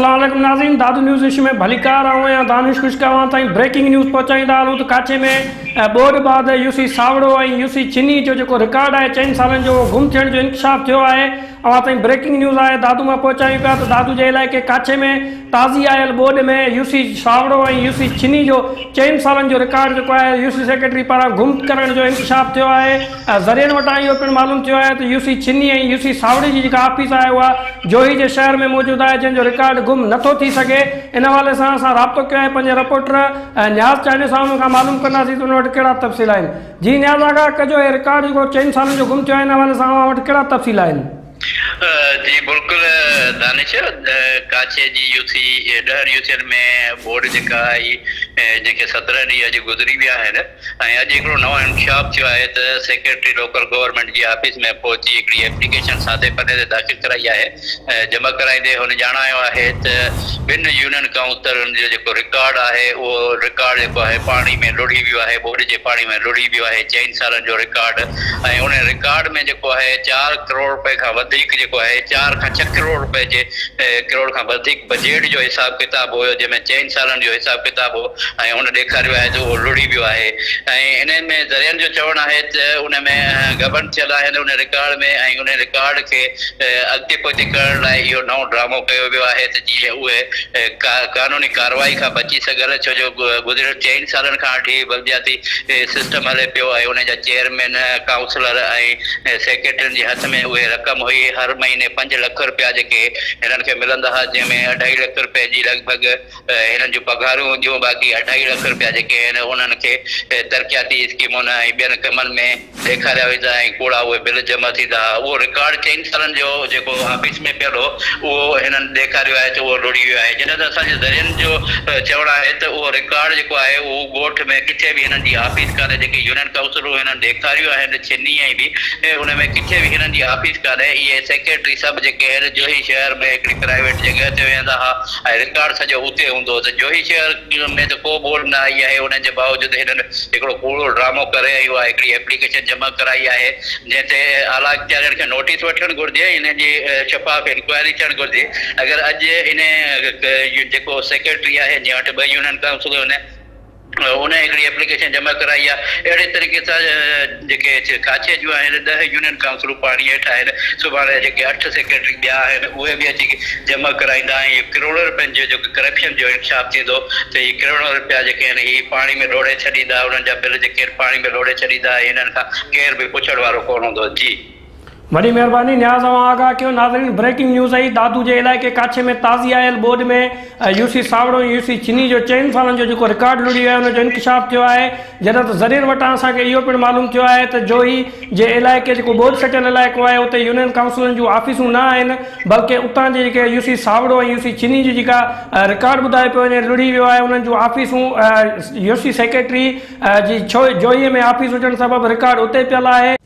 اسلام عليڪم ناظرين دادو نيوز ايشو ۾ ڀليڪار آئون آهيان دانش خشڪ اوهان تائين بريڪنگ نيوز پهچائيندا هلون ته ڪاڇي ۾ ٻوڏ بعد يو سي ساوڙو ۽ يو سي ڇني جو جيڪو رڪارڊ آهي چئن سالن جو اهو گم ٿيڻ جو انڪشاف ٿيو آهي اوهان تائين بريڪنگ نيوز آهي دادو مان پهچايون پيا ته دادو جي علائقي ڪاڇي ۾ تازي آيل ٻوڏ ۾ يو سي ساوڙو ۽ يو سي ڇني جو چئن سالن جو رڪارڊ جيڪو آهي يو سي سيڪريٽري پاران گم ڪرڻ جو انڪشاف ٿيو آهي ذريعن وٽان اهو پڻ معلوم ٿيو آهي ته يو سي ڇني ۽ يو سي ساوڙي جي جيڪا آفيس آهي اها جوهي جي شهر ۾ موجود آهي جنهن جو رڪارڊ گم نه ٿو ٿي سگهي ان حوالي سان اسان رابطو ڪيو آهي پنهنجي رپورٽر نياز چانڊيو سان ان کان معلوم ڪنداسين ته ان وٽ ڪهڙا تفصيل آهن جي نياز آغا ڪجو هي رڪارڊ جيڪو چئن سالن جو گم ٿيو آهي ان حوالي سان اوهان وٽ ڪهڙا تفصيل آهن؟ جي بلڪل دانش ڪاڇي جي يو سي ڏهن يو سين ۾ ٻوڏ جيڪا آئي جنهن کي سترهن ڏينهن اڄ گذري ويا آهن ۽ اڄ هڪڙو نئون انڪشاف ٿيو آهي ته سيڪريٽري لوڪل گورنمينٽ جي آفيس ۾ پهچي هڪڙي ايپليڪيشن سادي پني تي داخل ڪرائي آهي جمع ڪرائيندي هن ڄاڻايو آهي ته ٻن يونين ڪائونسلرن جو جيڪو رڪارڊ آهي اهو رڪارڊ جيڪو آهي پاڻي ۾ لڙهي ويو آهي ٻوڏ جي پاڻي ۾ لڙهي ويو آهي چئن سالن جو رڪارڊ ۽ ان رڪارڊ ۾ جيڪو آهي چار ڪروڙ رپئي کان وڌيڪ جيڪو آهي چار کان ڇهه ڪروڙ رپئي جي ڪروڙ کان وڌيڪ بجيٽ جو حساب ڪتاب هيو جنهن ۾ چئن سالن جو حساب ڪتاب هو ۽ هن ڏيکاريو آهي ته اهو لڙهي ويو آهي ۽ انهن ۾ ذريعن جو چوڻ آهي ته ان ۾ غبن ٿيل آهن ان رڪارڊ ۾ ۽ ان رڪارڊ کي اڳتي پوئتي ڪرڻ لاء اهو نئون ڊرامو ڪيو ويو آهي ته جيئن اهي قانوني ڪارروائي کان بچي سگهن ڇو جو گذريل چئن سالن کان وٺي بلدياتي سسٽم هلي پيو ۽ انهن جا چيئرمين، ڪائونسلر ۽ سيڪريٽرين جي هٿ ۾ اهي رقم هئي هر مهيني پنج لک رپيا جيڪي هنن کي ملندا ها جنهن ۾ اڍائي لک رپين جي لڳ ڀڳ هنن جون پگهارون هونديون باقي اڍائي لک رپيا جيڪي آهن انهن کي ترقياتي اسڪيمن ۽ ٻين ڪمن ۾ ڏيکاريا ويندا ۽ ڪوڙا اهي بل جمع ٿيندا ها اهو رڪارڊ چئن سالن جو جيڪو آفيس ۾ پيل هو اهو هنن ڏيکاريو آهي ته اهو لڙهي ويو آهي جڏهن ته اسان جي ذريعن جو چوڻ آهي ته اهو رڪارڊ جيڪو آهي اهو ڳوٺ ۾ ڪٿي به هنن جي آفيس ڪانهي جيڪي يونين ڪائونسلون هنن ڏيکاريون آهن ڇني ۽ ٻي ان ۾ ڪٿي به هنن جي آفيس ڪانهي اهي سيڪريٽري سڀ جيڪي آهن جوهي شهر ۾ هڪڙي پرائيويٽ جڳهه تي ويهندا ها ۽ رڪارڊ سڄو اتي هوندو هو ته جوهي شهر ۾ ته ڪو ٻوڏ نه آئي آهي ان جي باوجود هنن هڪڙو ڪوڙو ڊرامو ڪري ۽ اها هڪڙي ايپليڪيشن جمع ڪرائي آهي جنهن تي اعليٰ اختيارين کي نوٽيس وٺڻ گهرجي ۽ انهن جي شفاف انڪوائري ٿيڻ گهرجي اگر اڄ انهي جيڪو سيڪريٽري آهي جنهن وٽ ٻه يونين ڪائونسلون آهن ان هڪڙي ايپليڪيشن جمع ڪرائي آهي اهڙي طريقي سان جيڪي ڪاڇي جون آهن ڏهه يونين ڪائونسلون پاڻي هيٺ آهن سڀاڻي جيڪي اٺ سيڪريٽري ٻيا آهن اهي به اچي جمع ڪرائيندا ۽ اهي ڪروڙين رپين جو جيڪو ڪرپشن جو انڪشاف ٿيندو ته اهي ڪروڙين رپيا جيڪي آهن هي پاڻي ۾ لوڙهي ڇڏيندا انهن جا بل جيڪي آهن پاڻي ۾ لوڙهي ڇڏيندا ۽ هنن کان ڪير به پڇڻ وارو ڪونه هوندو جي. وڏي مهرباني نياز اوهان آگاهه ڪيو ناظرين بريڪنگ نيوز آئي دادو جي علائقي ڪاڇي ۾ تازي آيل ٻوڏ ۾ يو سي ساوڙو ۽ يو سي ڇني جو چئن سالن جو جيڪو رڪارڊ لڙهي ويو آهي ان جو انڪشاف ٿيو آهي جڏهن ته ذريعن وٽان اسان کي اهو پڻ معلوم ٿيو آهي ته جوهي جي علائقي جيڪو ٻوڏ سٽيل علائقو آهي اتي يونين ڪائونسلن جون آفيسون نه آهن بلڪه اتان جي جيڪي يو سي ساوڙو ۽ يو سي ڇني جي جيڪا رڪارڊ ٻڌايو پيو وڃي لڙهي ويو آهي انهن جون آفيسون يو سي سيڪريٽري جي جوهي ۾ آفيس هجڻ سبب رڪارڊ اتي پيل آهي.